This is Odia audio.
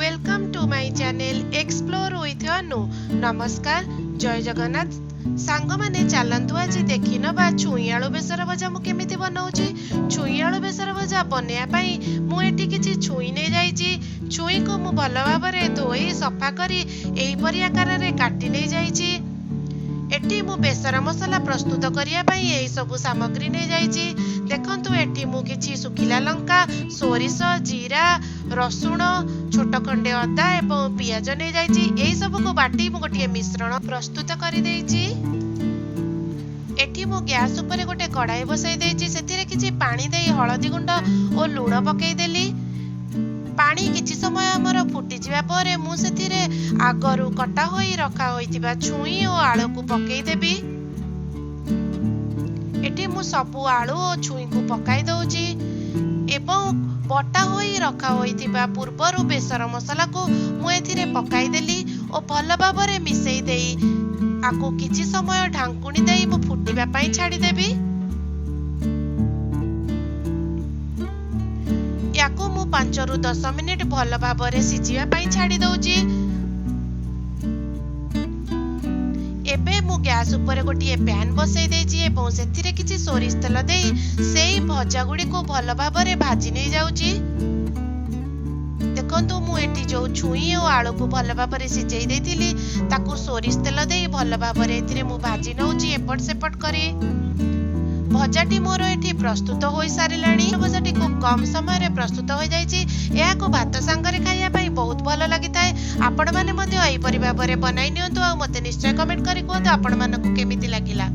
Welcome to my channel Explore with Anu. ନମସ୍କାର, ଜୟ ଜଗନ୍ନାଥ ସାଙ୍ଗମାନେ। ଚାଲନ୍ତୁ ଆଜି ଦେଖିନବା ଛୁଇଁ ଆଳୁ ବେସର ଭଜା ମୁଁ କେମିତି ବନାଉଛି। ଛୁଇଁ ଆଳୁ ବେସର ଭଜା ବନେଇବା ପାଇଁ ମୁଁ ଏଠି କିଛି ଛୁଇଁ ନେଇଯାଇଛି। ଛୁଇଁକୁ ମୁଁ ଭଲ ଭାବରେ ଧୋଇ ସଫା କରି ଏହିପରି ଆକାରରେ କାଟି ନେଇଯାଇଛି। ଏଠି ମୁଁ ବେସର ମସଲା ପ୍ରସ୍ତୁତ କରିବା ପାଇଁ ଏହି ସବୁ ସାମଗ୍ରୀ ନେଇଯାଇଛି। ଦେଖନ୍ତୁ, ଏଠି ମୁଁ କିଛି ଶୁଖିଲା ଲଙ୍କା, ସୋରିଷ, ଜିରା, ରସୁଣ, ଛୋଟ ଖଣ୍ଡେ ଅଦା ଏବଂ ପିଆଜ ନେଇଯାଇଛି। ଏହି ସବୁକୁ ବାଟି ମୁଁ ଗୋଟିଏ ମିଶ୍ରଣ ପ୍ରସ୍ତୁତ କରିଦେଇଛି। ଏଠି ମୁଁ ଗ୍ୟାସ୍ ଉପରେ ଗୋଟେ କଡ଼ାଇ ବସାଇ ଦେଇଛି। ସେଥିରେ କିଛି ପାଣି ଦେଇ ହଳଦୀ ଗୁଣ୍ଡ ଓ ଲୁଣ ପକେଇଦେଲି। ପାଣି କିଛି ସମୟ ଆମର ଫୁଟିଯିବା ପରେ ମୁଁ ସେଥିରେ ଆଗରୁ କଟା ହୋଇ ରଖା ହୋଇଥିବା ଛୁଇଁ ଓ ଆଳୁକୁ ପକେଇଦେବି। ଏଠି ମୁଁ ସବୁ ଆଳୁ ଓ ଛୁଇଁକୁ ପକାଇ ଦଉଛି ଏବଂ ବଟା ହୋଇ ରଖା ହୋଇଥିବା ପୂର୍ବରୁ ବେସର ମସଲାକୁ ମୁଁ ଏଥିରେ ପକାଇଦେଲି ଓ ଭଲ ଭାବରେ ମିଶେଇ ଦେଇ ଆକୁ କିଛି ସମୟ ଢାଙ୍କୁଣି ଦେଇ ମୁଁ ଫୁଟିବା ପାଇଁ ଛାଡ଼ିଦେବି। ୟାକୁ ମୁଁ 5ରୁ 10 ମିନିଟ ଭଲ ଭାବରେ ସିଝିବା ପାଇଁ ଛାଡ଼ି ଦଉଛି। ଏବେ ମୁଁ ଗ୍ୟାସ୍ ଉପରେ ଗୋଟିଏ ପ୍ୟାନ୍ ବସେଇ ଦେଇଛି ଏବଂ ସେଥିରେ କିଛି ସୋରିଷ ତେଲ ଦେଇ ସେଇ ଭଜା ଗୁଡ଼ିକୁ ଭଲ ଭାବରେ ଭାଜି ନେଇଯାଉଛି। ଦେଖନ୍ତୁ, ମୁଁ ଏଠି ଯୋଉ ଛୁଇଁ ଓ ଆଳୁକୁ ଭଲ ଭାବରେ ସିଝେଇ ଦେଇଥିଲି, ତାକୁ ସୋରିଷ ତେଲ ଦେଇ ଭଲ ଭାବରେ ଏଥିରେ ମୁଁ ଭାଜି ନଉଛି ଏପଟ ସେପଟ କରି। ଭଜାଟି ମୋର ଏଠି ପ୍ରସ୍ତୁତ ହୋଇସାରିଲାଣି। ଭଜାଟି ଖୁବ୍ କମ ସମୟରେ ପ୍ରସ୍ତୁତ ହୋଇଯାଇଛି। ଏହାକୁ ଭାତ ସାଙ୍ଗରେ ଖାଇବା ପାଇଁ ବହୁତ ଭଲ ଲାଗିଥାଏ। ଆପଣମାନେ ମଧ୍ୟ ଏହିପରି ଭାବରେ ବନାଇ ନିଅନ୍ତୁ ଆଉ ମୋତେ ନିଶ୍ଚୟ କମେଣ୍ଟ କରି କୁହନ୍ତୁ ଆପଣମାନଙ୍କୁ କେମିତି ଲାଗିଲା।